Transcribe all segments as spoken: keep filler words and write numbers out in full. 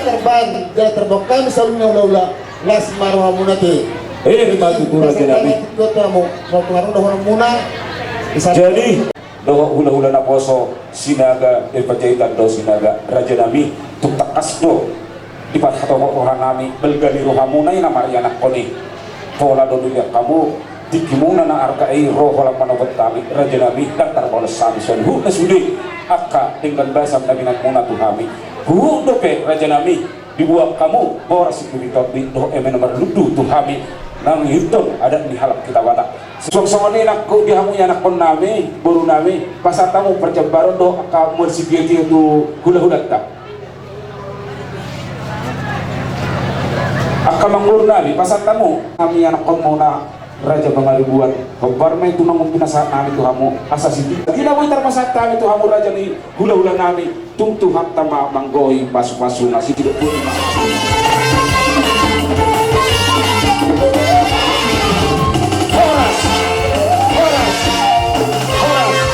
Terban, jala terbahen hami saluhutna hula-hula, las ma rohamuna te. Eh, ima tutu raja nami. Jadi, dohot hula-hula naposo Sinaga, eh, Panjaitan dohot Sinaga, raja nami, tung tangkas do diparhatopot roha nami, balga ni rohamuna i na marianakhon i. Pola do dilihat hamu tingkimuna na arga i ro holan manopot hami, raja nami, ndang tarbalos hami saluhutna sude angka denggan basa na binahenmuna tu hami. Huhut dope, raja nami, dibuat hamu boras sipitu tondi dohot eme na marlundu tu hami, na mangihuthon adat ni halak hita Batak. Suang songon i nangkin di hamu ianakhon nami, boru nami, pasahat hamu parjambaron dohot angka mual sitio-tio tu hula-hulanta. Angka amangboru nami, pasahat hamu, hami ianakhonmuna Raja Pangaribuan, hombar ma i tu na boi pinasahat nami tu hamu, asa sititi na boi tarpasahat hami tu hamu raja ni hula-hula nami, tung Tuhanta ma manggohi pasu-pasuna. Sititi do. Horas! Horas! Horas!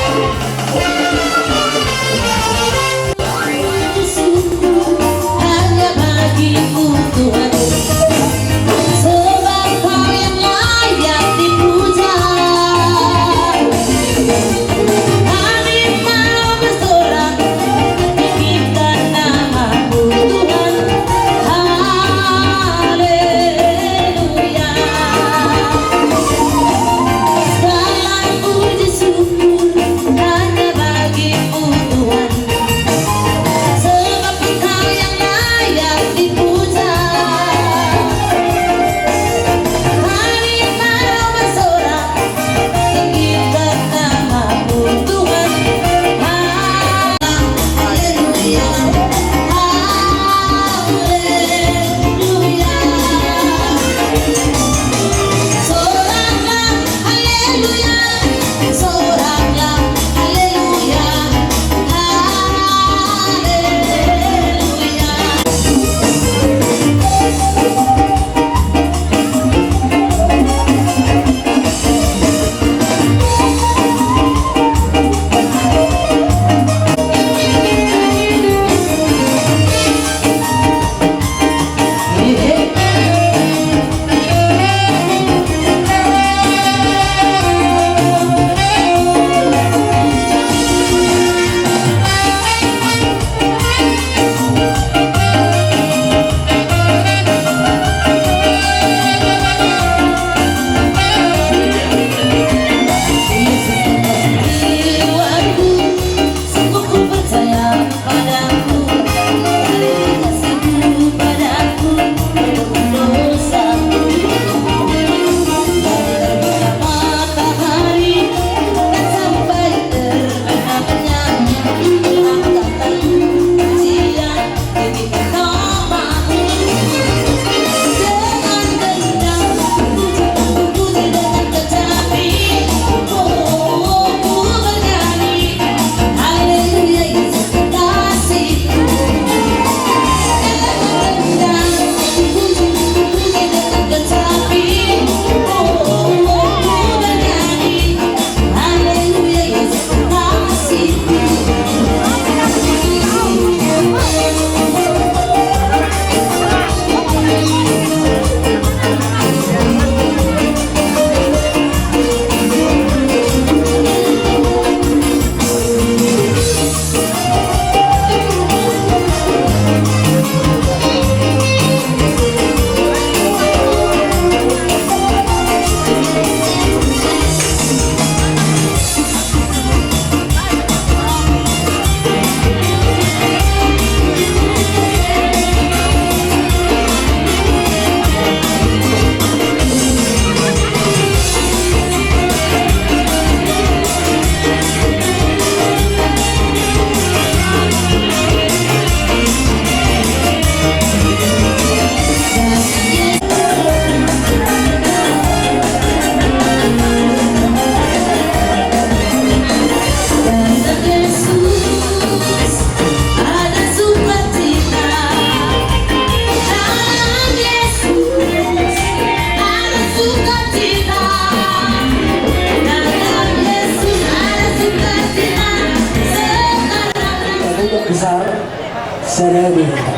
Sadari hita.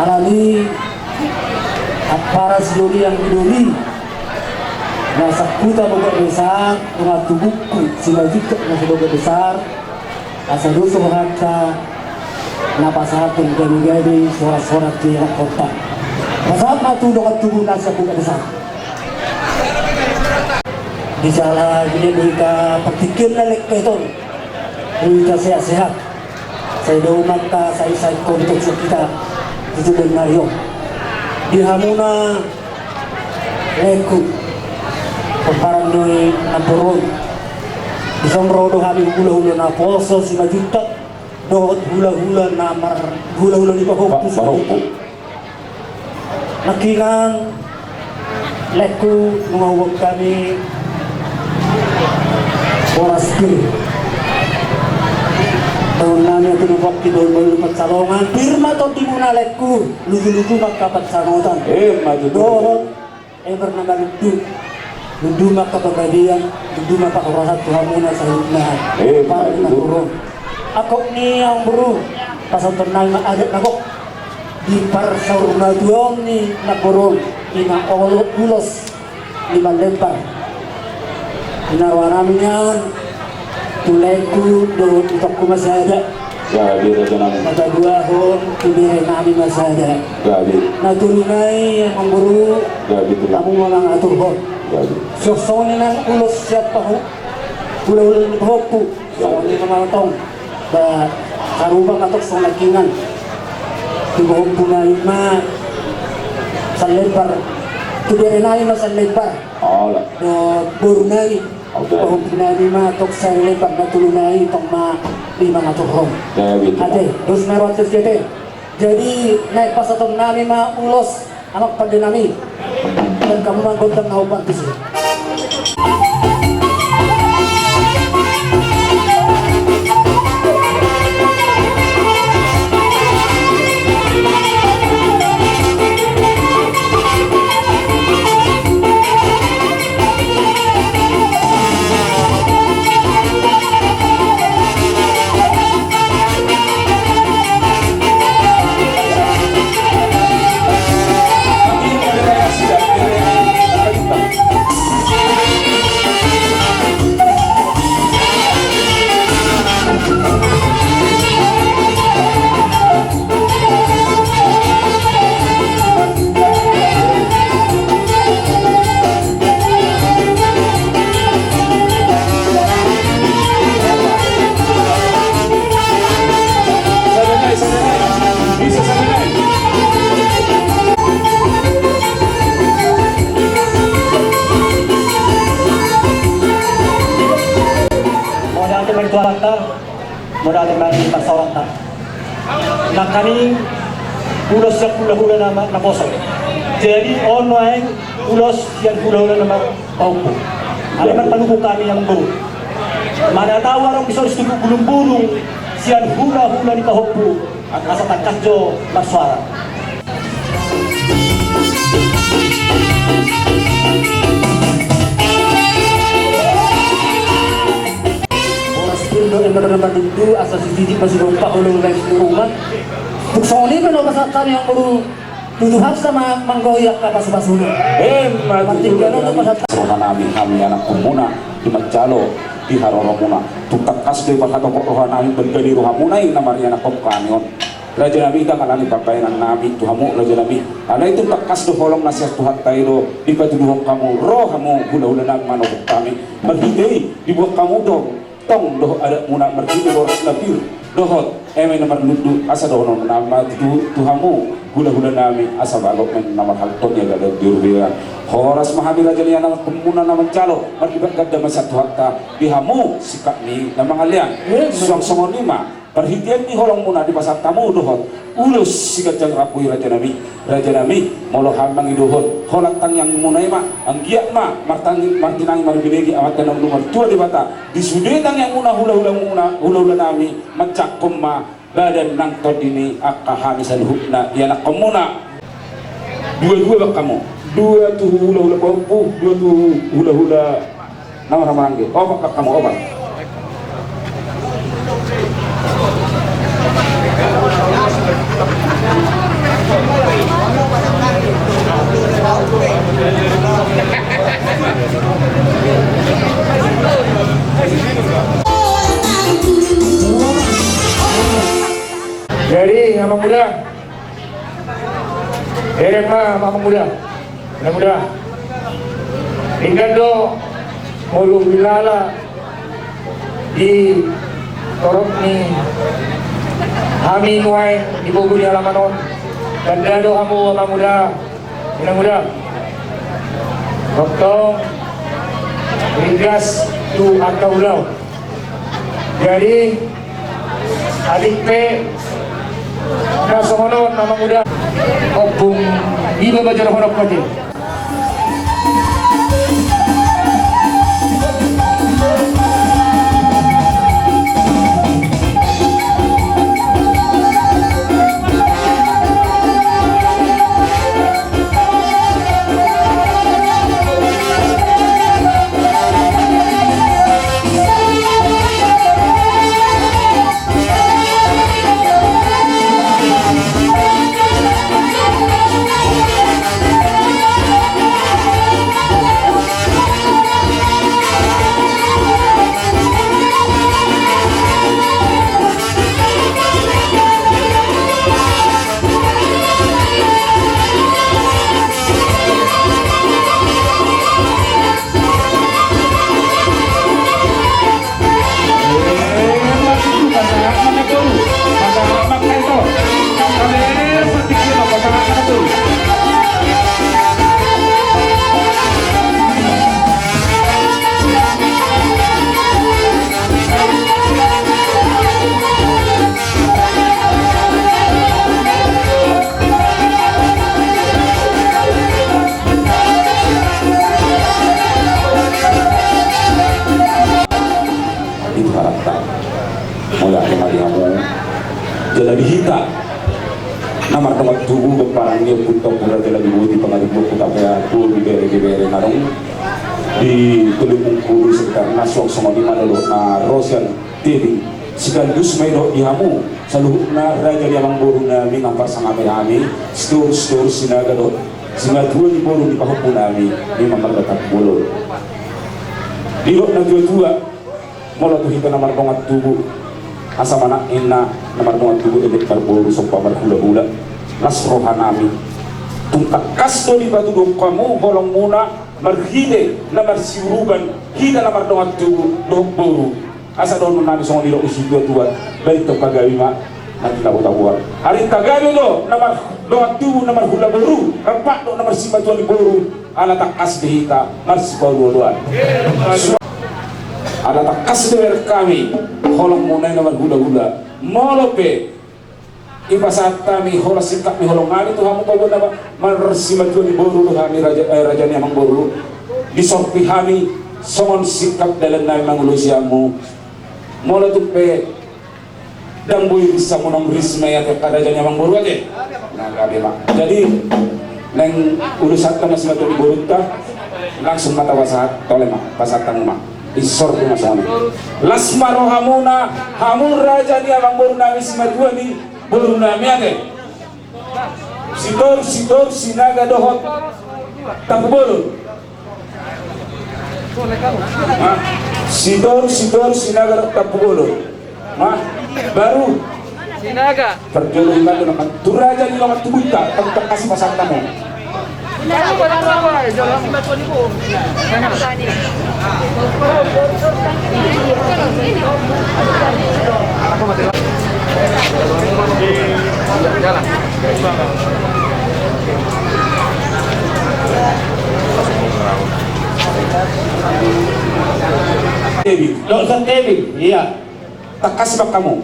Alani ampara sidoli anggi doli na sangkuta Bogabesar, dongan tubungku Simanjuntak na si Bogagesar, asa dos rohanta na pasahathon gabe-gabe sorat-sorat di anak kota. Pasahat ma tu dongan tubu na si Bogagesar. Di jala dia do hita partingkian na lengket on. Hita sehat-sehat. Sai do mangka sai sai kondok hita di tubuan na rio. Di hamuna lengku, pomparan ni namboru on. Dison ro do hami hula-hula naposo Simanjuntak dohot hula-hula na mar, hula-hula ni pahompu Simanjuntak. Nangkiningan lengku, nunga huboan hami boras pir. Dohonon nami tu nubangki dohot molo pansalongan, pir ma tondimuna lengku, luju-luju ma angka pansamotan. Emma tutu. Dohot ember na malundu. Lundu ma angka panggabean, lundu ma panghorasan tu hamuna saluhutna. Emma tutu. Angkok ni amangboru, pasahaton nami ma adat na gok di parsaurmatuaon ni namboru on, ima olo ulos lima lembar. Di na roha nami nian tu lengku dohot itongku ma sada. Gabe raja nami. Patuduhon tu bere nami ma sada. Gabe. Na tolu nai amangboru. Gabe tulang. Hamu ma mangaturhon. Gabe. Songon i nang ulos sian pahu-, hula-hula ni pahompu. Songon i ma antong. Ba, sarupa ma antong songon nangkiningan. Tu pahompu nai ma salembar. Tu bere nai ma salembar. Ala. Dohot boru nai. Oke. Pahompu nai ma antong salembar, na tolu nai antong ma i mangaturhon. Gabe tulang. Ate, dos ma roha tu si ate. Jadi, naeng pasahaton nami ma ulos. Amang pande nami, dan hamu ma gondang na hombar tusi. Mauliate ma di Tuhanta, mauliate ma di parsaoranta. Nangkaning ulos sian hulahula na, naposo. Jadi on nuaeng ulos sian hulahula na pahompu. Alai marpanungkun hami amangboru. Mana tahu adong dison situtu bulung-bulung sian hulahula ni pahompu. Asa tangkas jo marsuara. Boras pir dohot ember na malundu, asa sititi ma sigompa, olo lae sinuruman. Tung songon i pe na pasahat hami amangboru, tu Tuhanta ma manggohi angka pasu-pasuna. Emma tutu. Martingkian on tu pasahat. Roha nami hami anakkonmuna di manjalo di haroromuna. Tung tangkas do diparhatopot roha nami, bangga di rohamuna i na marianakhon hami on. Raja nami, ndang alani pambahenan nami tu hamu raja nami. Alai tung tangkas do holong na sian Tuhanta i do dipatuduhon hamu, ro hamu hulahula nami manopot hami. Marhite i dibuat hamu tong, tong dohot adatmuna marhite boras na pir dohot eme na marlundu, asa dohonon nami ma tu, tu hamu hulahula nami, asa balok ma na marhalto ni adat di robean. Horas ma hami raja ni anakkonmuna na manjalo, marlipat ganda ma sian Tuhanta di hamu singkat ni na mangalean. Suang songon i ma. Parhitean ni holongmuna dipasahat hamu dohot ulos siganjang rambu i raja nami. Raja nami, molo hami mangidohon holan tangiangmuna i ma, anggiat ma martangi-, martinangi marbinege Amanta na martua Debata. Di sude tangiangmuna hulahulamuna, hulahula nami, manjangkon ma badan nang tondi ni angka hami saluhutna ianakkonmuna. Dua-dua bang hamu. Dua tu hulahula pahompu, dua tu hulahula na marhahamaranggi. Opat bang hamu, opat. Jadi, Amang Uda, derek ma, Amang Uda. Amang Uda. Denggan do molo huhilala di torop ni hami nuaeng di pogu ni alaman on. Tanda do hamu, Amang Uda. Inang Uda. Tongtong ringgas tu angka ulaon. Jadi, atik pe na songon on, Amang Uda. Ompung iba bajar honok mati. Itu harapta. Mauliate ma di hamu. Jala di hita na mardongan tubu, pomparan ni ompunta Raja Nabiboti, pangarimbuak, hutapea tu bere-bere na adong di Tolimungkuri sekitarna, suang songon i ma dohot na ro sian Tebing. Sekaligus ma i dohot di hamu saluhutna raja ni amangboru nami, na parsangap hami, sitorus-torus Sinaga dohot simatua ni boru ni pahompu nami, i ma marga Tampubolon. Didok na tua-tua, molo tu hita na mardongan tubu, asa manang ninna na mardongan tubu, elek marboru, somba marhula-hula, las roha nami. Tung tangkas do dipatuduhon hamu holongmuna marhite na marsiuruban hita na mardongan tubu dohot boru. Asa dohonon nami songon i do, usi tua-tua, baen tu pagabe ma na tinabo-taboan. Ari tagabe do na mardongan tubu, na marhula boru, rap do na marsimatua ni boru, ala tangkas do hita marsipaolo-oloan. Ala tangkas do bereng hami holongmuna i na marhula-hula. Molo pe dipasahat hami holan singkat ni holong nami tu hamu, paboa na marsimatua ni boru do hami, raja, eh, raja ni amangboru, disorpi hami songon singkat dalan nami mangulosi hamu. Molo tung pe ndang boi ris hamu, naung ris ma i, ate, angka raja ni amangboru, ate. Na gabe ma. Jadi naeng ulos hata ma simatua ni borunta, langsung ma tapasahat, tole ma, pasahat hamu ma. Disorpi ma songon i. Las ma rohamuna, hamu raja ni amangboru nami, simatua ni boru nami, ate. Sitorus, sitorus Sinaga dohot Tampubolon. Hah? Sitorus, sitorus Sinaga dohot Tampubolon. Hah? Baru Sinaga. Parjolo i ma tu na, tu raja ni dongan tubunta, tangkas pasahat hamu. Tebing, dohot Tebing, iya. Tangkas ma hamu.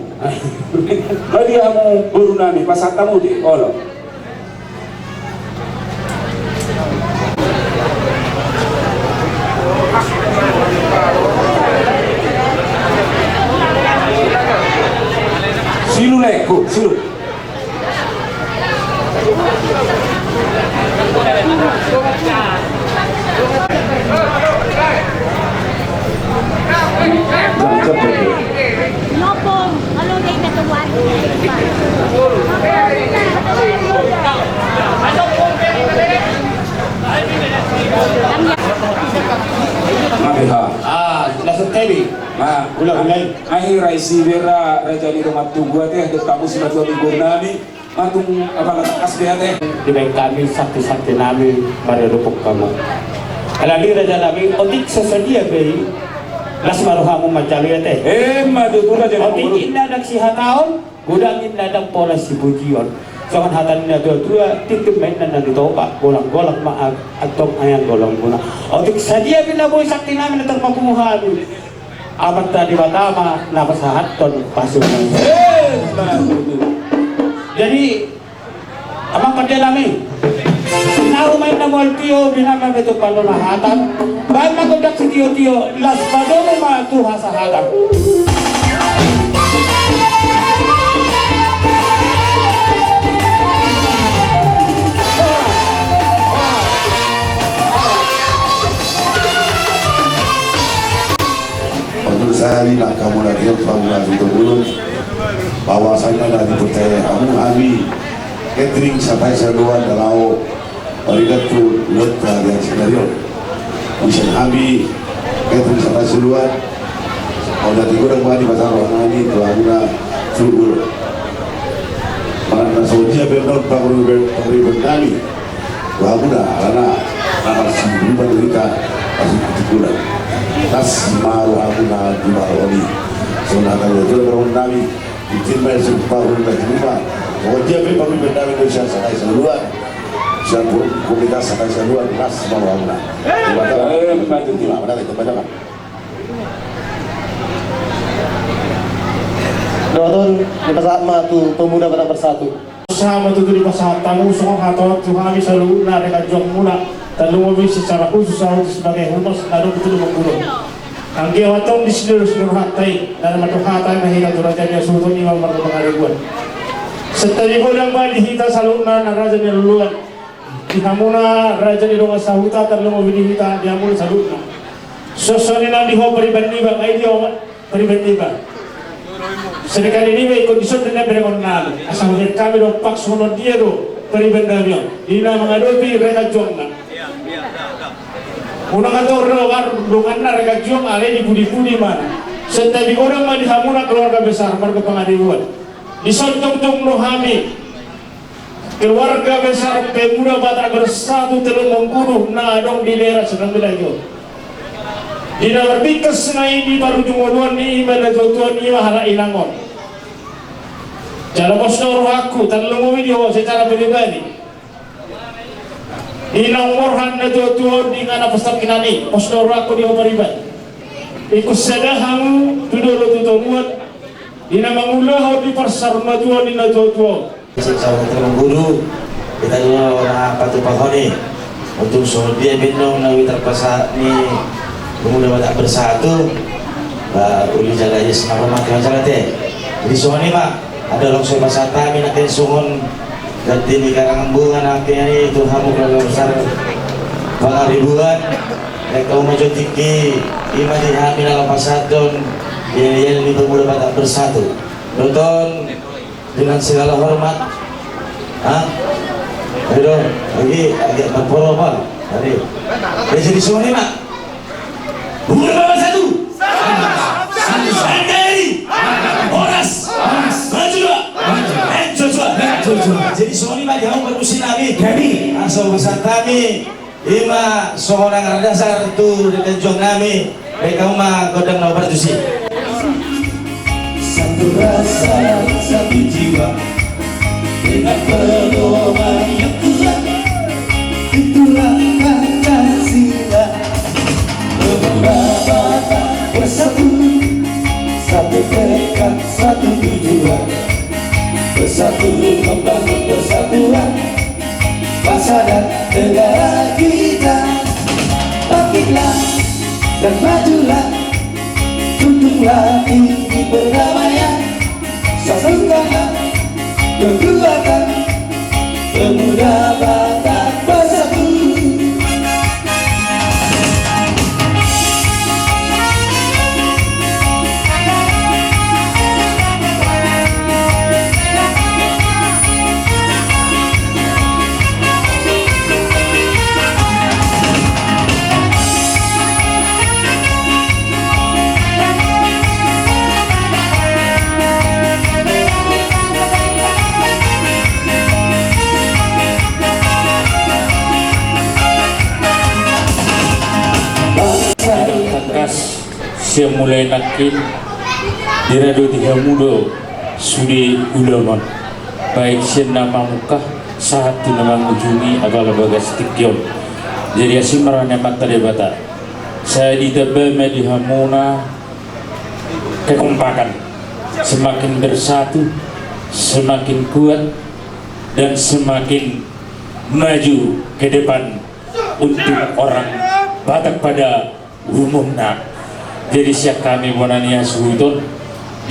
Badia hamu boru nami, pasahat hamu di, olo. Silu, lengku, silu. Ah, langsung Tebing. Nah, ulang lagi. Rai Sibera, raja ni dongan tubu ate, dohot hamu simatua ni boru nami, matung apala tangkas be ate. Dibaen hami sakti-sakti nami, mardomu hamu. Alani raja nami, otik so sadia be i, las ma rohamu manjalo i ate. Emma tutu raja nami. Otik inna ndang sihataon, godang inna ndang pola sipujion. Songon hata ni na tua-tua, tintin ma inna na nitopa, golang-golang ma ag-, antong ayang golang guna. Otik sadia pe na boi sakti nami na tarpapungu hami. Amanta Debata ma na pasahathon pasupasu. Jadi, amang pande nami, sinau ma inna mual tio, binanga ma betul panona hatan. Baen ma gondang sitio-tio, las padomu ma tu hasahatan. Untuk sehari nak kamu lagi yang kamu lagi tunggu bahwasanya dari percaya kamu hami catering sampai seluar dan lauk. Marida tu luhut harian sadari on. Muse hami, catering sampai seluar. Oda tigo dan mani pasar rohani tu hamuna suhur. Manang na songon dia pe on panguri, panguri nami. Tu hamuna, alana na marsiburuban hita, marsiburuban. Las ma rohamuna di baru on i. Songon hata ni na tua ni boru nami. Ijin ma i sumpah ulun na jumpa. Pokokna pe pami benda benda sian sakai saluan. Sian komunitas sakai saluan las ma rohamuna. Dohot on, dipasahat ma tu Pemuda Batak Bersatu. Sama tutu dipasahat hamu songon hata on tu hami saluhutna rekan juangmuna. Tarlumobi secara khusus sahat sebagai humas na adong di Tulungagung. Anggiat ma antong di sini terus berhati, dan matu hata na hita tu raja ni hasuhuton, ima marga Pangaribuan. Santabi godang ma di hita saluhutna na raja ni luluan. Di hamuna raja ni dongan sahuta, tarlumobi di hita, di hamuna saluhutna. Songon i nang di ho pariban niba, ai di ho pariban niba. Sadekali niba ingkon dison do na berengon nami. Asa hubereng hami dompak songon dia do pariban nami on. Di na mangadopi rekan juangna. Unang atur do, ar, donganna rekan juang, alai dipudi-pudi ma. Santabi godang ma di hamuna keluarga besar marga Pangaribuan. Dison jongjong do hami keluarga besar Pemuda Batak Bersatu Teluk Mengkudu na adong di daerah Serdang Bedagai on. Di na marbingkas ma i di parujung oloan ni ima na tuatua ni ima halak inang on. Jala pos do rohangku, tarlumobi di ho secara pribadi. Di na umorhan na tuatua on di ngana pos tangkinan i, pos do rohangku di ho pariban. Ingkon sada hamu tu dolok tu tomuan, di na mangulahon di parsarmatuan ni na tuatua on. Sip, sahabat Teluk Mengkudu, hita do na patupahon i. Untung songon dia pe annon na ui tarpasahat ni Pemuda Batak Bersatu. Ba uli jala ias na pamake manjala te. Jadi songon i ma. Adong so pasahat hami nangkin songon ganti ni karangan bunga nangkin i tu hamu keluarga besar Pangaribuan. Baen hamu ma jo tingki, ima di hami na laho pasahathon yel-yel ni Pemuda Batak Bersatu. Dohot on dengan segala hormat. Ha? Ayo dong, lagi, lagi marporo apa? Tadi. Ya, jadi songon i ma. Pemuda Batak Bersatu. N K R I. Horas. Maju dua. Maju dua. Jadi songon i ma di hamu parmusik nami. Jadi. Langsung pesan kami. Ima songon anggaran dasar tu rekan juang nami. Baen hamu ma gondang nomor tusi. Satu rasa, satu jiwa, dengan pedoman yang kuat, itulah Pancasila. Pemuda Batak Bersatu, satu tekad, satu tujuan, bersatu membangun persatuan bangsa dan negara kita. Bangkitlah dan majulah, junjunglah tinggi perdamaian, satukanlah kekuatan Pemuda Batak Bersatu. Sian mulai nangkin diradoti hamu do sude ulaon on, baik sian na mamungka sahat tu na mangujungi apala bagas tingki on. Jadi asi ma roha ni Amanta Debata, sai ditamba ma di hamuna kekompakan, semakin bersatu, semakin kuat, dan semakin maju ke depan untuk orang Batak pada umumna. Jadi sian hami bona ni hasuhuton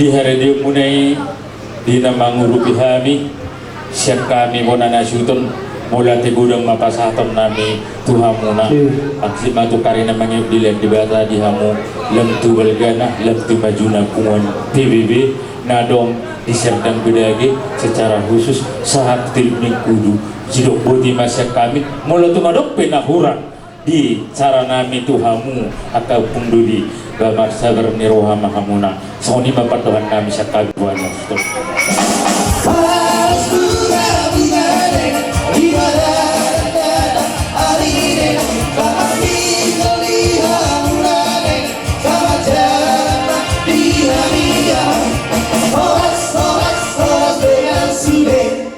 di haradeonmuna i, di na mangurupi hami, sian hami bona ni hasuhuton, mauliate godang ma pasahaton nami tu hamuna. Asi ma tu karina mangihut dilean Debata di hamu, lam tu balgana, lam tu majuna punguan P B B na adong di Serdang Bedagai secara khusus sahat tu Teluk Mengkudu. Sidok boti ma sian hami, molo tung adong pe na hurang di cara nami tu hamu angka ompung doli, ba marsabar ni roha ma hamuna. Songon i ma pandohan nami sian hami bona ni hasuhuton.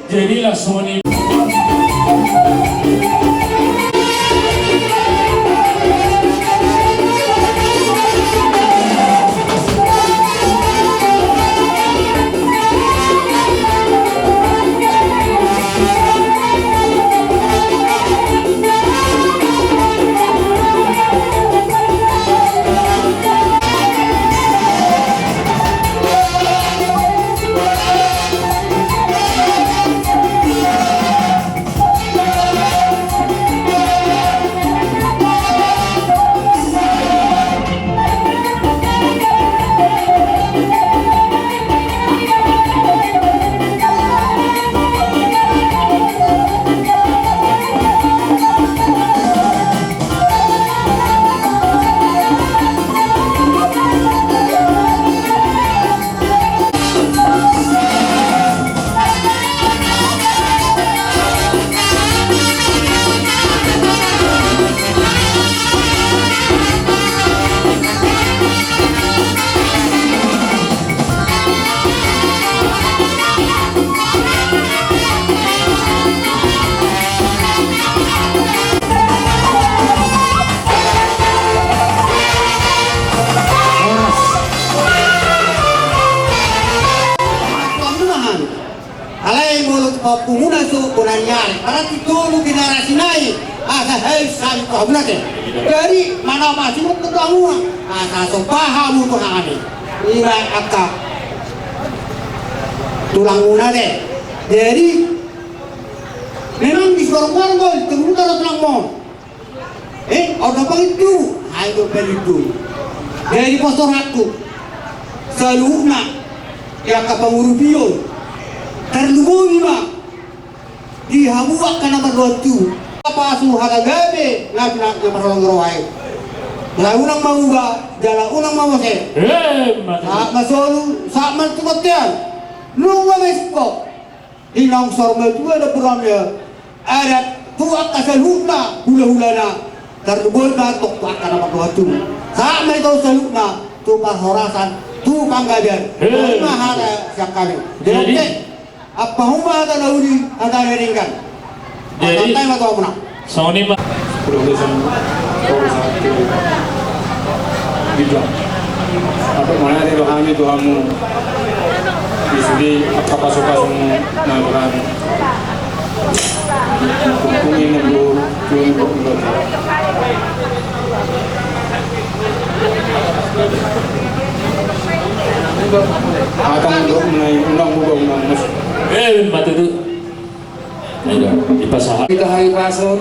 Jadi langsung i. Alai molo tu pahompumuna so bona ni ari, berarti tolu generasi nai, asa hea sami pahompumuna te. Jadi mana masuk ke tuanguan, asa so paham tu hami. Ima angka tulangmuna te. Jadi memang di suarang-suarang gol, tunggu taruh tulangmu. Eh, on na pangintu, ai do pangintu. Jadi pos rohangku, saluhutna di angka pangurupion, tarlumobi ma di hamu angka na marroha tubu. Pasu hata gabe na pina na marholong roha i. Jala unang mauba, jala unang mamose. Eh, mate. Sahat ma solu, sahat ma tu bontean. Nunga ma singkop. Di naung saur matua do buranna adat tu angka saluhutna hulahulana, tarlumobi ma antong tu angka na marroha tubu. Sahat ma i tu saluhutna tu parhorasan, tu panggabean. Hei. Ima hata sian hami. Jadi, jadi, apa huma hata na uli, hata na denggan. Jadi, santai ma tu hamuna. Songon i ma. Udah, udah, sama. Udah, sama. Gitu. Apa mana dia rohani tu hamu? Di sini apa pasu-pasu na rohani? Kumpulin dulu, dulu, dulu. Atang dulu, mulai undang, undang, undang, undang. Eh, mate tu. Aida, dipasahat. Hita hahipason,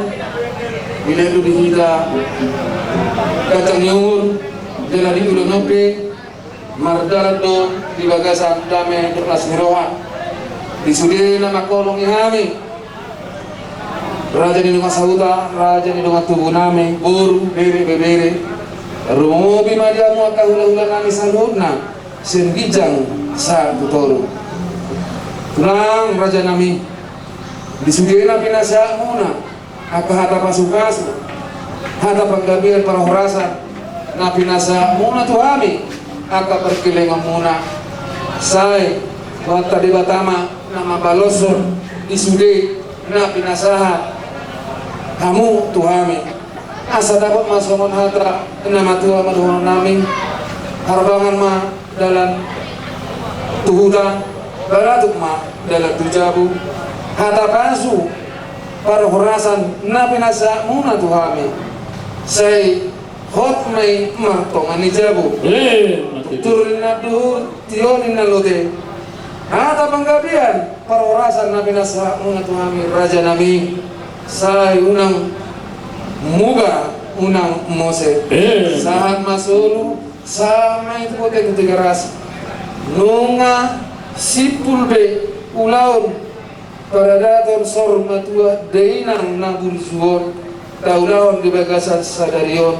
di na tu di hita, kacang nyur, jala di ulaon on pe, mardalan do di bagasan dame dohot las ni roha. Di sude na mangkolongi hami, raja ni dongan sahuta, raja ni dongan tubu nami, boru, bere, ibebere. Tarlumobi ma di hamu angka hulahula nami saluhutna, sian ginjang sahat tu toru. Tulang, raja nami, di sude na pinasahatmuna angka hata pasu-pasu, hata panggabean parhorasan, na pinasahatmuna tu hami angka parkelengonmuna. Sai Tuhanta Debata ma na mambaloshon di sude na pinasahat hamu tu hami. Asa dapot ma songon hata na matua ma dohononnami: Harbangan ma dalan tu huta, baratuk ma dalan tu jabu. Hata pasu parhorasan na pinasahatmuna tu hami, sai hot ma i martonga ni jabu. Eh, mati. Tur ninna duhut, tio ninna lote. Hata panggabean parhorasan na pinasahatmuna tu hami, rajanami, sai unang muba, unang mose. Eh. Sahat ma solu, sahat ma i tu bontean, tu Tigaras. Nunga simpul be ulaon paradaton saur matua dainang na burju on taulahon di bagasan sadari on.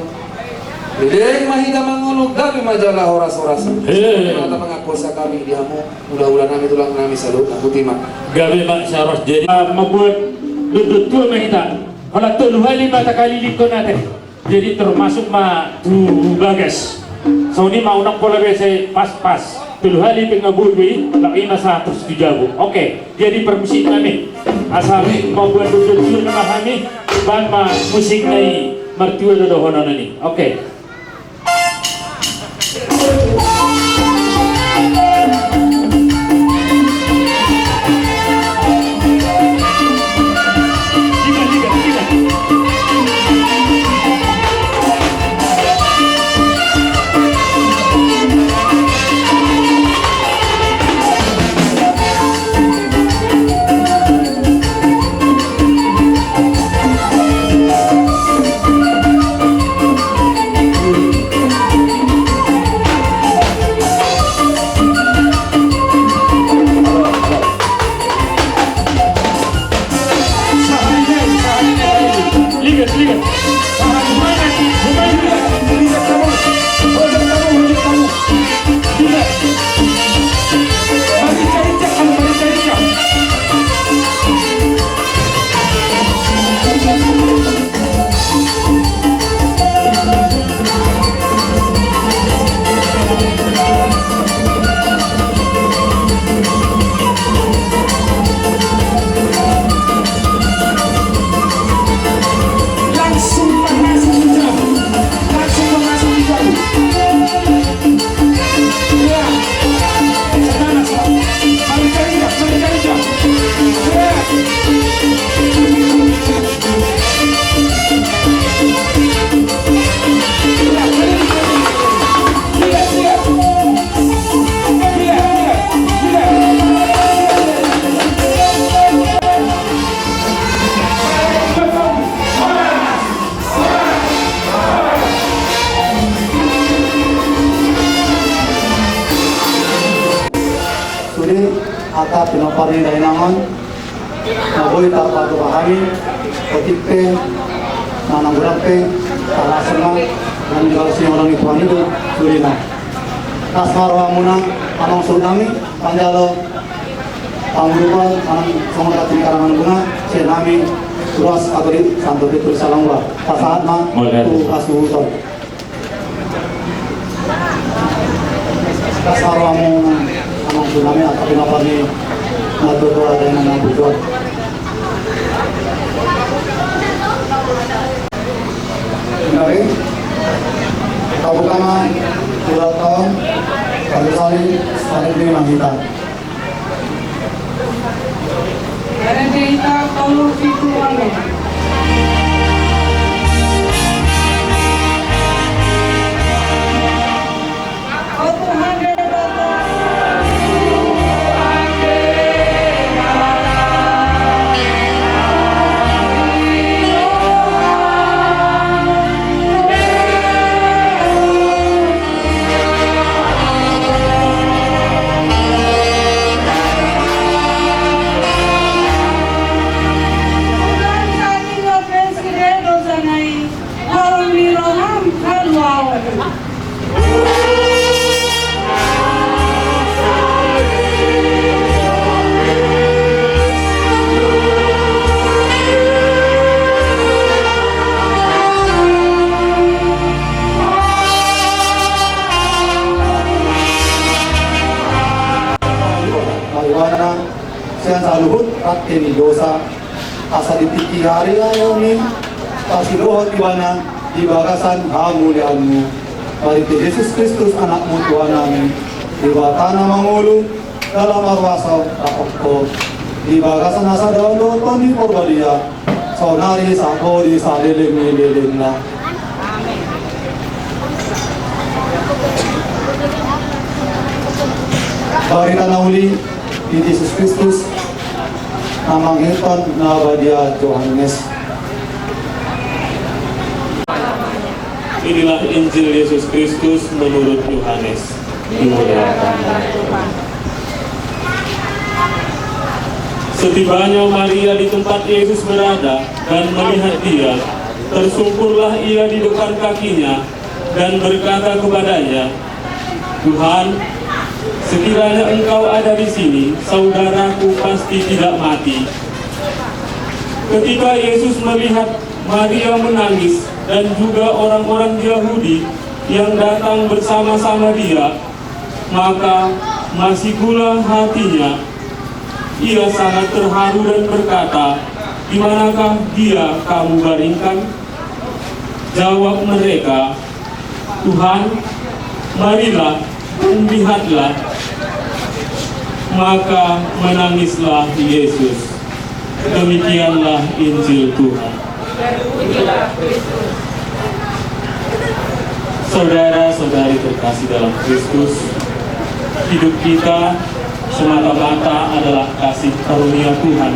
Leleng ma hita mangolu, gabe ma jala horas-horas. He. Mata mangapulsa hami di hamu, hula-hulanami, tulangnami saluhutna. Boti ma. Gabe ma sian horas. Jadi, ah, mambuat dondon tua ma hita. Holan tolu hali ma takalilingkon ate. Jadi termasuk ma tu bagas. Songon i ma, unang pola be sai pas-pas. Tolu hali pe nga boi be i, laho i ma sahat tu jabu. Oke, jadi parmusiknami. Asa mambuat dondon tua ma hami, bahen ma musikna i, martua do dohononna i. Oke. Sude angka pinompar ni dainang on, na boi tarpatupa hami, otik pe manang godang pe, tangkas ma, dan jala sian holong ni Tuhan i do sudena. Las ma rohamuna, amang suhutnami, manjalo pangurupan, manang songon hata ni karangan muna, sian hami, ruas atau di Santo Petrus Salangua, pasahat ma tu hasuhuton. Las ma rohamu, amang suhutnami, angka pinompar ni natuatua, dainang na burju on. Nari, kabutana, ulang tahun, kabutana, saling di mahita. Saluhut rante ni dosa, asa di tingki ari on i, pasidohot ibana di bagasan hamulianmu. Marhite Jesus Kristus, Anakmu Tuhan nami, Debata na mangolu, jala maruasa, rap dohot Ho, di bagasan hasadaon dohot Tondi Parbadia, saonari, saporseaon, saleleng ni lelengna. Barita na uli di Jesus Kristus na mangihut na badia Johannes. Inilah Injil Yesus Kristus menurut Yohanes. Dimuliakanlah Tuhan. Setibanya Maria di tempat Yesus berada dan melihat Dia, tersungkurlah ia di depan kaki-Nya dan berkata kepada-Nya, "Tuhan, sekiranya Engkau ada di sini, saudaraku pasti tidak mati." Ketika Yesus melihat Maria menangis dan juga orang-orang Yahudi yang datang bersama-sama Dia, maka masikulah hati-Nya. Ia sangat terharu dan berkata, "Di manakah Dia kamu baringkan?" Jawab mereka, "Tuhan, marilah dan lihatlah." Maka menangislah Yesus. Demikianlah Injil Tuhan. Saudara-saudari terkasih dalam Kristus, hidup kita semata-mata adalah kasih karunia Tuhan.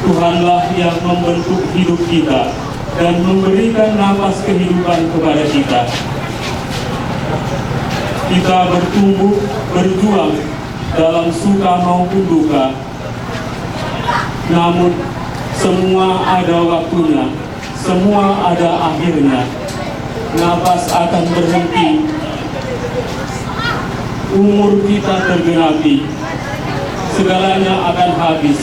Tuhanlah yang membentuk hidup kita dan memberikan napas kehidupan kepada kita. Kita bertumbuh, berjuang dalam suka maupun duka. Namun, semua ada waktunya, semua ada akhirnya. Napas akan berhenti. Umur kita tergenapi. Segalanya akan habis.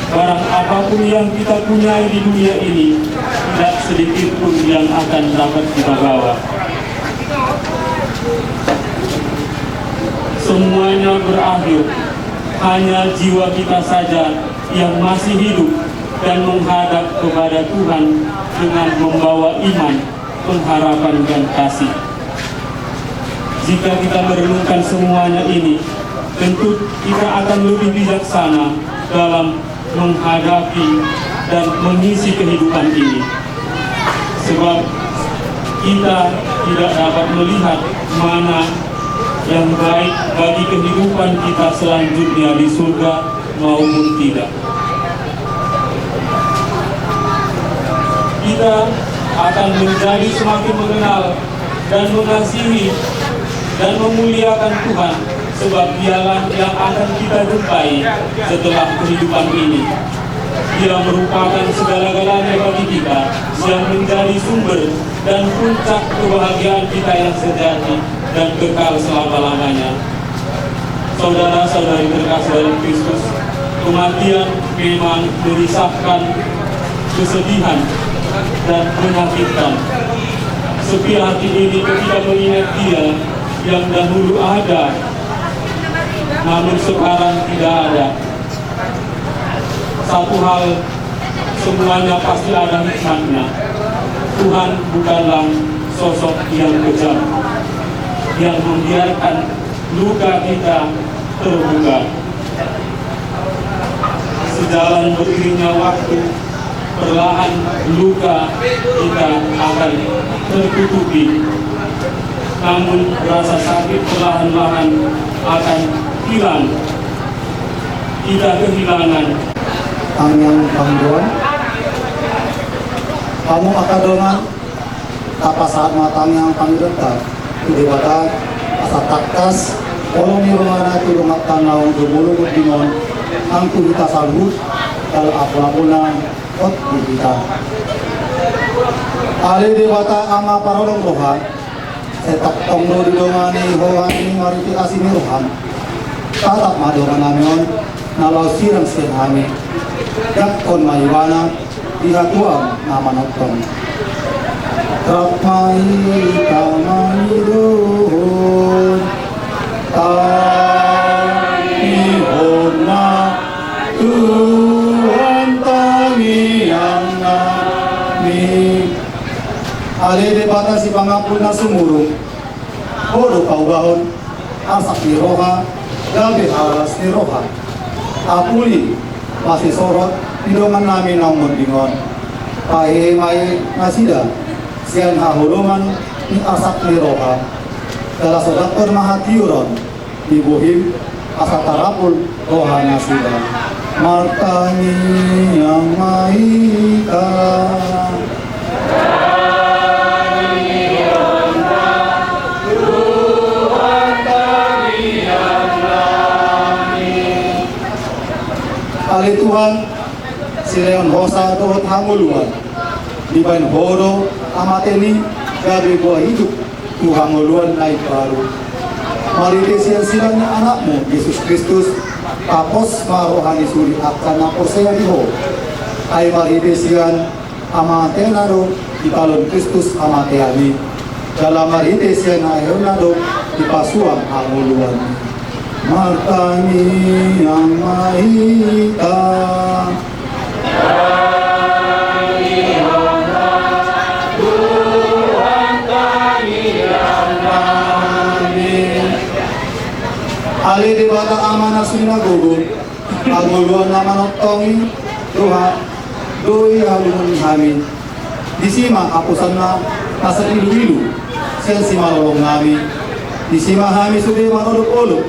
Barang apapun yang kita punyai di dunia ini, tidak sedikit pun yang akan dapat kita bawa. Semuanya berakhir. Hanya jiwa kita saja yang masih hidup dan menghadap kepada Tuhan dengan membawa iman, pengharapan, dan kasih. Jika kita merenungkan semuanya ini, tentu kita akan lebih bijaksana dalam menghadapi dan mengisi kehidupan ini. Sebab kita tidak dapat melihat mana yang baik bagi kehidupan kita selanjutnya di surga maupun tidak. Kita akan menjadi semakin mengenal dan mengasihi dan memuliakan Tuhan, sebab Dialah yang akan kita jumpai setelah kehidupan ini. Dia merupakan segala-galanya bagi kita, yang menjadi sumber dan puncak kebahagiaan kita yang sejati dan kekal selama-lamanya. Saudara-saudari terkasih dalam Kristus, kematian memang menyisakan kesedihan dan menyakitkan. Sepi hati ini ketika mengingat Dia yang dahulu ada, namun sekarang tidak ada. Satu hal, semuanya pasti ada hikmatnya. Tuhan bukanlah sosok yang kejam, yang membiarkan luka kita terbuka. Sejalan beriringnya waktu, perlahan luka kita akan tertutupi. Namun rasa sakit perlahan-lahan akan hilang. Kita kehilangan. Tangiang pangidoan. Hamu angka dongan, tapasahat ma tangiang pangidoanta tu Debata, asa tangkas holong ni rohana tu donganta naung jumolo mundingon, nang tu hita saluhut, jala apulapulna hot di hita. Ale Debata Ama parholong roha, sai tongtong do didongani Ho hami marhite asi ni roham. Tatap ma dongan nami on na laho sirang sian hami. Jangkon ma ibana di hatuaon na manongtong. Rap ma hita mangidohon, Ampun na sumurung, Ho do paubahon arsak ni roha gabe alas ni roha. Apuli masisorot di dongannami na munding on. Pahehe ma i nasida sian haholomon ni arsak ni roha. Jala sodangkon ma hatiuron di bohim asa tarapul rohanasida. Martangiang ma hita. Ale Tuhan, silehon hosa dohot hangoluan, dibahen Ho do amateni gabe boa hidup tu hangoluan na imbaru. Marhite sian silehon ni Anakmu Jesus Kristus, tapos ma roha ni sude angka na porsea di Ho. Ai marhite sian amatena do dipalehon Kristus amatean i. Jala marhite sian haheheonna do dipasuang hangoluan i. Martangiang ma hita. Ale Debata Ama na sumina gogo, hangoluan na manongtong i do ha, do i halumoon ni hami. Disi ma haposanna na sailuilu sian simalolongnami. Disi ma hami sude manodopolop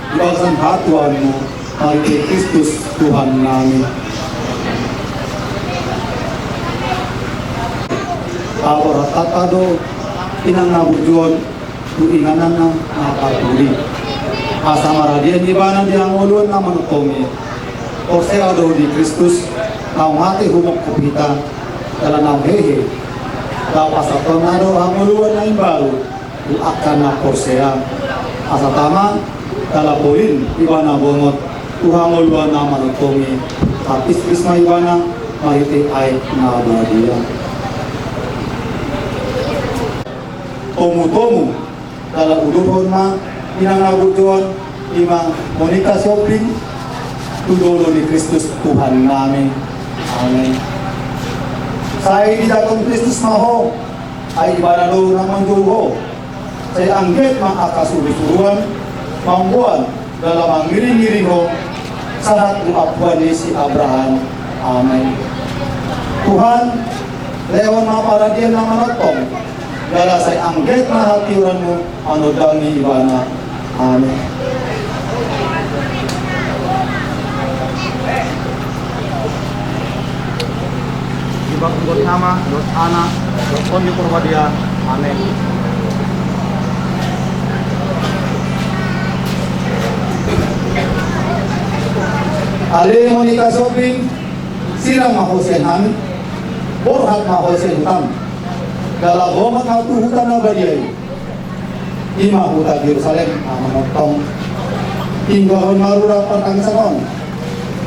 di bagasan hatuaonmu, marhite Kristus Tuhannami. Paborhathon do inang na burju on tu inganan na parpudi, asa maradian ibana di hangoluan na manongtong i. Porsea do di Kristus, naung mate humongkop hita, jala naung hehe. Laho pasahathonna do hangoluan na imbaru tu angka na porsea. Asa tama jala polin ibana bongot tu hangoluan na manongtong i. Tapispis ma ibana marhite aek na badia. Tomutomu jala uduthon ma inang na burju on, i ma Monica Sihombing, tu dolok ni Kristus Tuhannami. Amen. Sai dijangkon Kristus ma ho, ai ibana do na manjou ho. Sai anggiat ma angka surusuruan mamboan jala mangiringiring ho sahat tu ampuan ni si Abraham. Amen. Tuhan, lehon ma paradian na manongtong, jala sai anggiat ma hatiuronmu manondangi ibana. Amen. Di bagasan Ama, dohot Anak, dohot Tondi Porbadia. Amen. Ale Monica Sihombing, sirang ma ho sian hami, borhat ma ho sian hutam, jala bongot ma tu huta na badia i. I ma huta Jerusalem na manongtong. Tinggalhon ma rura partangisan on,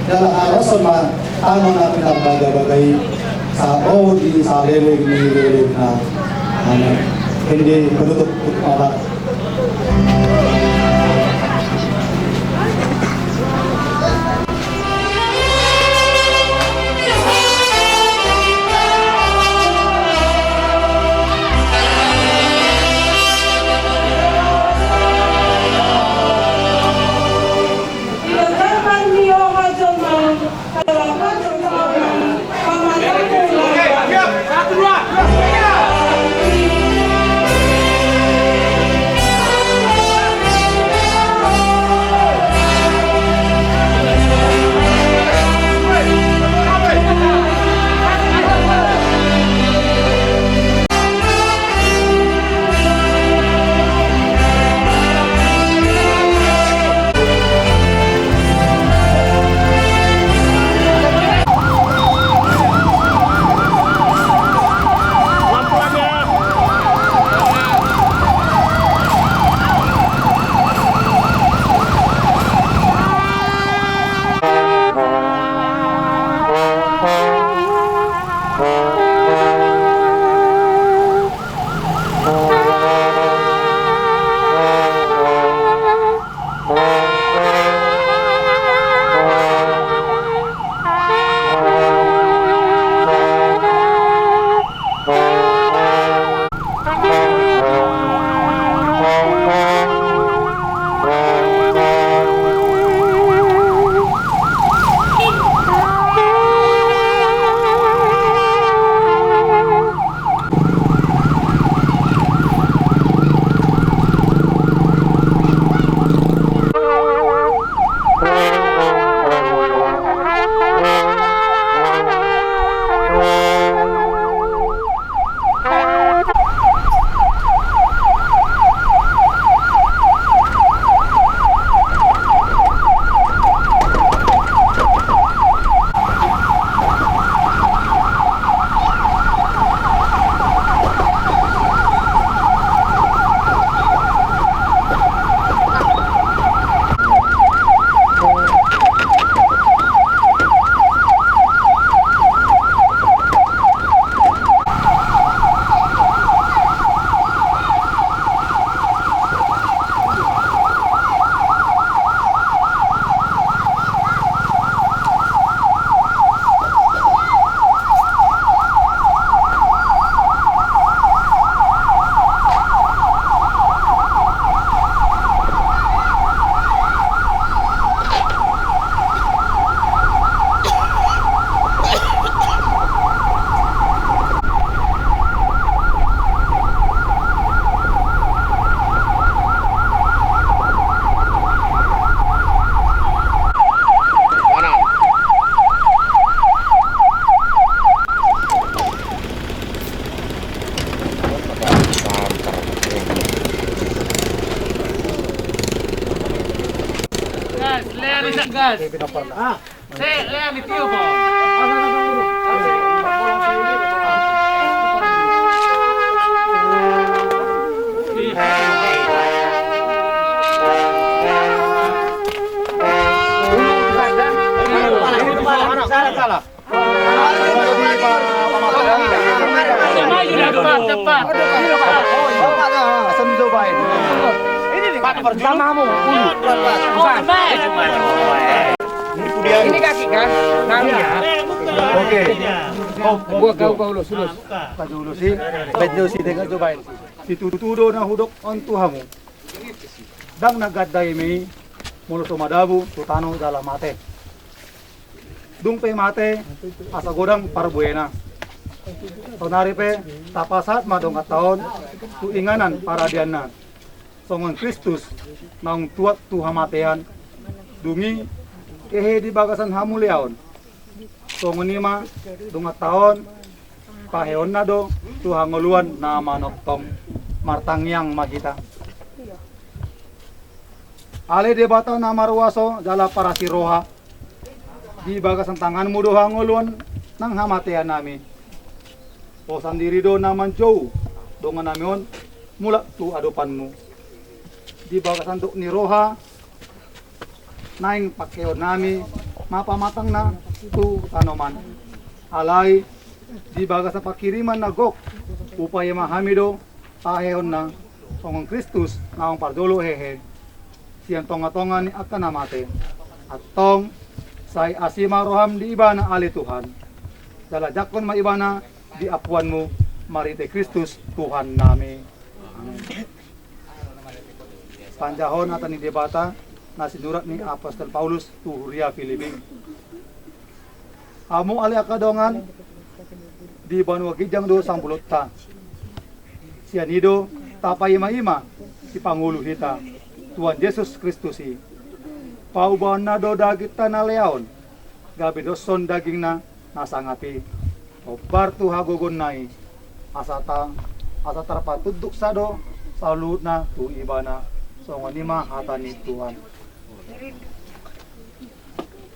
jala haroshon ma tano na pinarbagabaga i sahat di saleleng ni lelengna. Amen. Ende penutup khotbah. Oke, pinompar na. Ah. Se, lean di tio, Bang. Salah, salah. Cepat, cepat. Asam cobain. Ini nih, Pak, pertama kamu. Ini kaki kan? Nah, iya. Oke. Oh, gua kau kau ulus, ulus. Kau ulusi, baik ulusi dengan cobain. Situtu do na hudok on tu hamu. Ndang na gandai ma i molo so madabu tu tano jala mate. Dung pe mate, asa godang parbuena. Saonari pe tapasahat ma donganta on tu inganan paradianna. Songon Kristus naung tuat tu hamatean, dung i hehe di bagasan hamuliaon. Songon i ma donganta on, paheonna do tu hangoluan na manongtong. Martangiang ma hita. Ale Debata na maruaso jala parasi roha, di bagasan tanganmu do hangoluan nang hamateannami. Ho sandiri do na manjou dongannami on mulak tu adopanmu. Di bagasan dok ni roha, naeng pangkeonnami ma pamatangna tu tanoman. Alai di bagasan panghirimon na gok, hupaima hami do paheonna songon Kristus naung parjolo hehe sian tongatonga ni angka na mate. Antong sai asi ma roham di ibana ale Tuhan. Jala jangkon ma ibana di ampuanmu marhite Kristus Tuhannami. Amen. Panjahon hata ni Debata na sinurat ni apostel Paulus tu huria Filipi. Hamu ale angka dongan, di banua ginjang do sambulonta. Sian i do tapaimaima sipangolu hita, Tuhan Jesus Kristus i. Paubaonna do dagingta na leaon gabe doshon dagingna na sangap i. Hombar tu hagogoonna i, asa ta, asa tarpatunduksa do saluhutna tu ibana. Songon i ma hata ni Tuhan.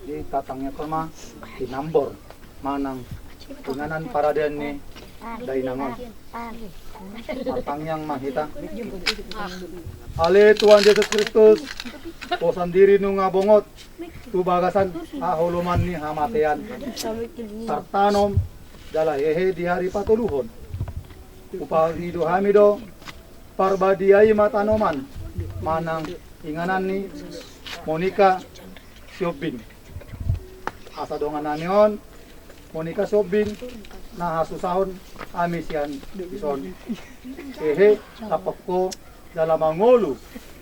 Jadi tatangiangkon ma sinambor manang inganan paradian ni dainang on. Martangiang ma hita. Ale Tuhan Jesus Kristus, ho sandiri nunga bongot tu bagasan haholoman ni hamatean, tartanom jala hehe di ari patoluhon. Hupangido hami do, parbadiai ma tanoman manang inganan ni Monika Sihombing. Asa dongannami on, Monika Sihombing, na hasusahon hami sian dison. Hehe, tapok ho jala mangolu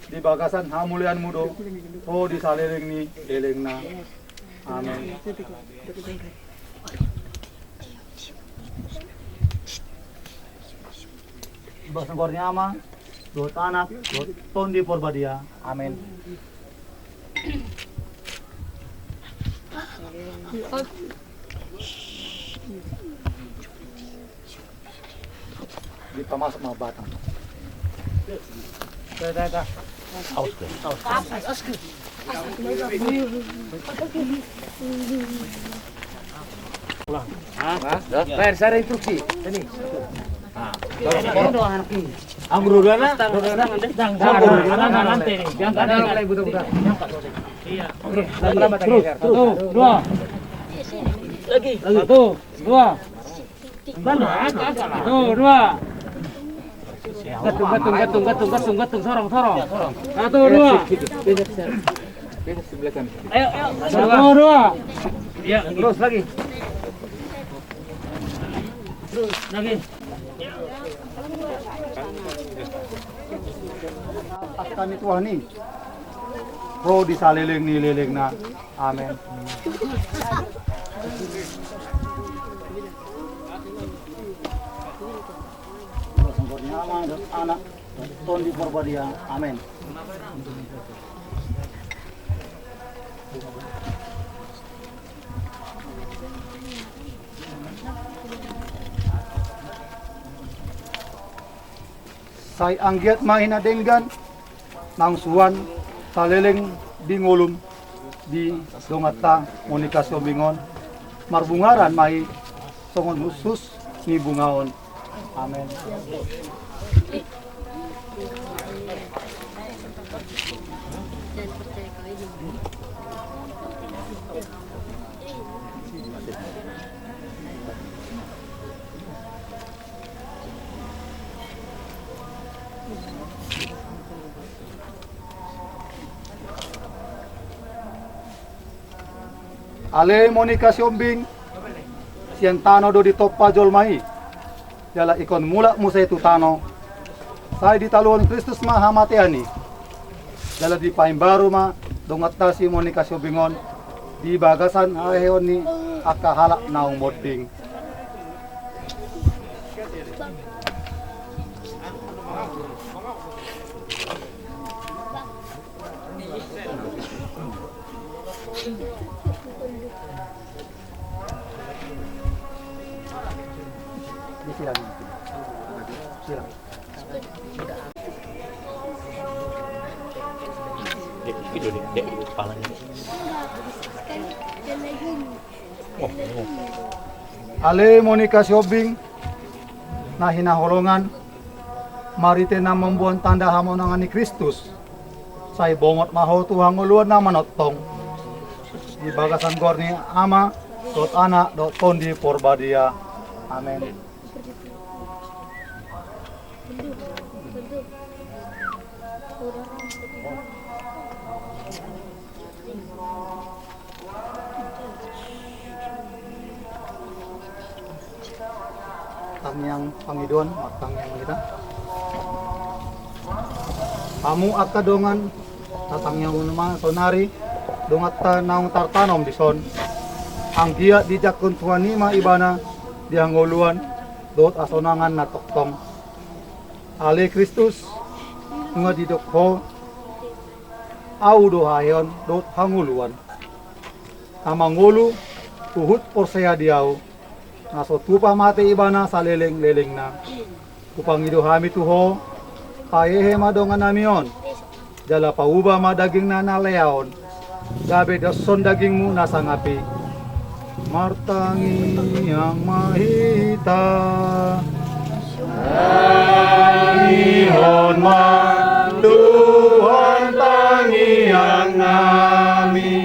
di bagasan hamuliaonmu do ho di saleleng ni lelengna. Amen. Di bagasan goar ni Ama dohot Anak dohot Tondi Porbadia. Amen. Dipamasuk ma batang. Dah, dah, dah. Aus, aus. Saya instruksi. Ini. Anggur dua na. Terus, terus. Satu, dua. Lagi. Satu, dua. Satu, dua. Gantung, gantung, gantung, gantung, gantung, gantung, sorong, sorong. Satu, dua. Ayo, ayo. Satu, dua. Ya, terus lagi. Terus lagi. Angka ni Tuhan i ro di saleleng ni lelengna. Amen. Ama, Anak, Tondi Porbadia. Amen. Sai anggiat ma hinadenggan naung suan saleleng di ngolum, di donganta Monika Sihombing on, marbungaran ma i songon usus ni bunga on. Amen. Ale Monika Sihombing, sian tano do ditompa jolma i, jala ingkon mulak muse tu tano, sai ditaluhon Kristus ma hamatean i, jala dipaimbaru ma donganta si Monika Sihombing on di bagasan haheheon ni angka halak naung monding. Ini silang. Silang. Dek, itu dek, dek, kepalanya. Oh, oh. Ale Monika Sihombing, na hinaholongan, marhite na mamboan tanda hamonangan ni Kristus, sai bongot ma ho tu hangoluan na manongtong. Di bagasan goar ni Ama, dohot Anak, dohot Tondi Porbadia. Amen. Tangiang pangidoan, martangiang ma hita. Hamu angka dongan, tatangianghon ma sonari donganta naung tartanom dison. Anggiat dijangkon Tuhan i ma ibana di hangoluan dohot hasonangan na tongtong. Ale Kristus, nunga didok ho, ahu do haheheon dohot hangoluan. Na mangolu huhut porsea di ahu, na so tupa mate ibana salelenglelengna. Hupangido hami tu ho, pahehe ma dongan nami on, jala pauba ma dagingna na lea on, gabe dison dagingmu na sangap i. Martangiang ma hita. Tangihon ma Tuhan tangiang nami.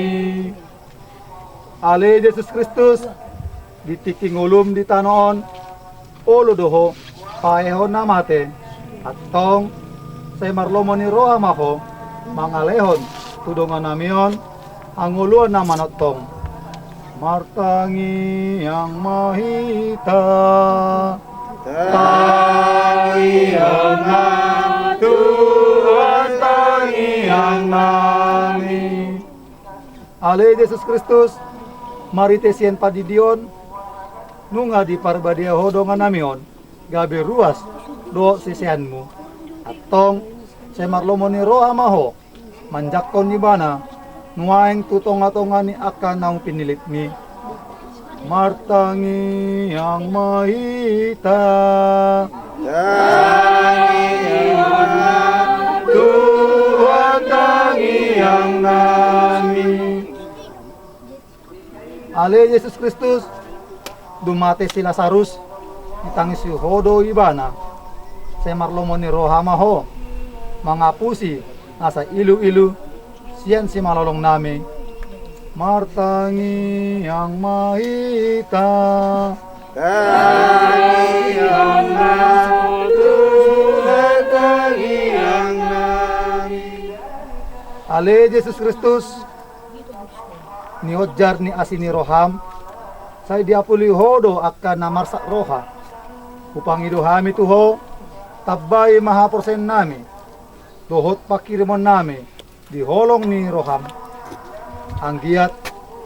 Ale Jesus Kristus, di tingki ngolum di tano on, olo do ho pahehehon na mate, antong sai marlomo ni roha ma ho mangalehon tu dongan nami on hangoluan na manongtong. Martangiang ma hita. Tangihon ma Tuhan tangiang nami. Ale Jesus Kristus, marhite sian pandidion, nunga diparbadia ho dongan nami on gabe ruas dohot siseanmu. Antong sai marlomo ni roha ma ho manjangkon ibana nuaeng tu tongatonga ni angka naung pinillitmi. Martangiang ma hita. Tangihon ma Tuhan tangiang nami. Ale Jesus Kristus, dung mate si Lasarus, ditangisi ho do ibana. Sai marlomo ni roha ma ho mangapusi nasa iluilu sian simalolong nami. Martangiang ma hita. Tangihon ma Tuhan tangiang nami. Ale Jesus Kristus, nionjar ni asi ni roham, sai diapuli ho do angka na marsak roha. Hupangido hami tu ho, tambai ma haporseaon nami dohot panghirimon nami di holong ni roham, anggiat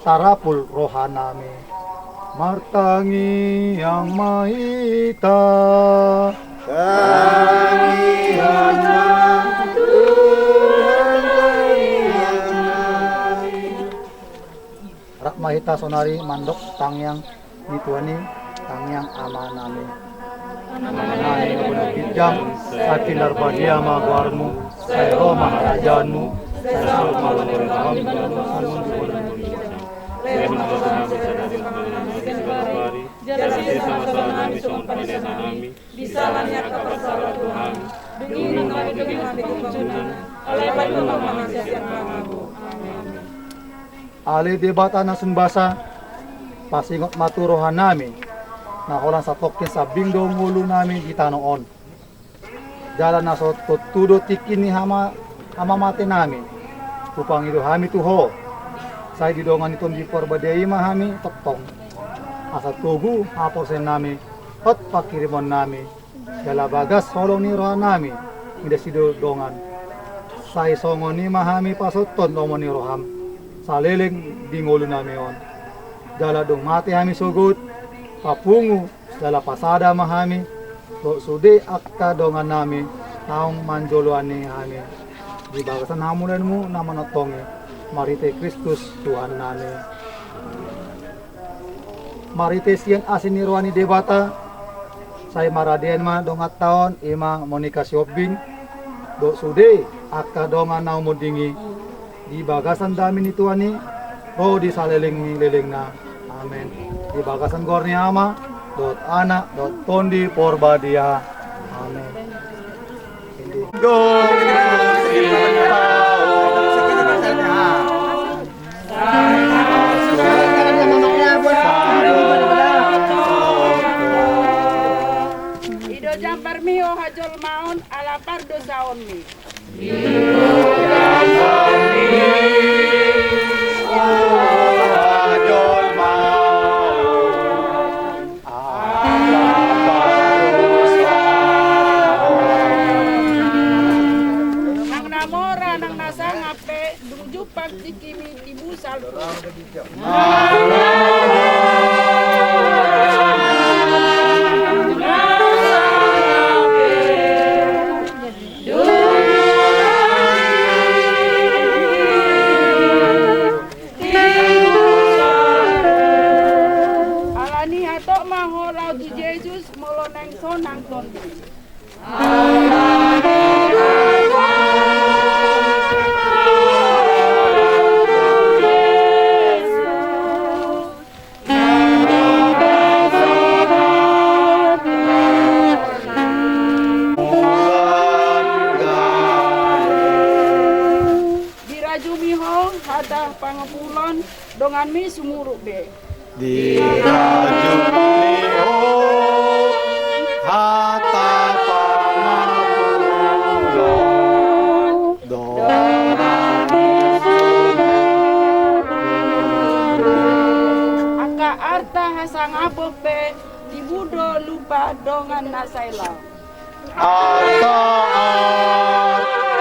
tarapul roha nami. Martangiang ma hita. Tangihon ma Tuhan tangiang nami. Rap ma hita sonari mandok tangiang ni Tuhan i, tangiang Ama nami. Ama nami na ginjang, sai pinarbadia ma goarmu, sai ro ma harajaonmu, sai saut ma lomo ni roham, songon di Jala sesa ma sala nami songon panesanami di sala ni angka parsala tu hami. Dung i unang hami togihon tu pangunjunan, alai paluahon ma hami sian pangago. Amen. Ale Debata na sun basa, pasingot ma tu rohanami, na holan satongkin sambing do ngolunami di tano on. Jala na so tontu do tingki ni hama-, hamamatenami, hupangido hami tu Ho, sai di dongan ni Tondi Porbadia i ma hami tongtong. Asa togu haporseaonnami, hot panghirimonnami, jala bagas holong ni rohanami mida sidongan. Sai songon i ma hami pasahathon lomo ni roham saleleng di ngolunami on. Jala dung mate hami sogot, papungu jala pasada ma hami dohot sude angka dongannami naung manjoloani hami di bagasan hamuliaonmu na manongtong i, marhite Kristus Tuhannami. Marhite sian asi ni roha ni Debata, sai maradean ma donganta on, i ma Monika Sihombing dohot sude angka dongan na umunding i, di bagasan dame ni Tuhan i ro di saleleng ni lelengna. Amen. Di bagasan goar ni Ama dohot Anak dohot Tondi Porbadia. Amen. I do jambarmi, o hajolmaon, ala pardosaonmi. Nang na mora, nang na sangap pe, dung jumpang tingkimi, tibu salpu. Alani hatop ma ho laho tu Jesus, molo naeng sonang tondim. Dirajumi ho hata pangapulon, donganmi sumurut be. Dirajumi ho hata pangapulon, donganmi sumurut be. Angka arta hasangapon pe, tibu do lupa dongan na sai laho. Arta, arta.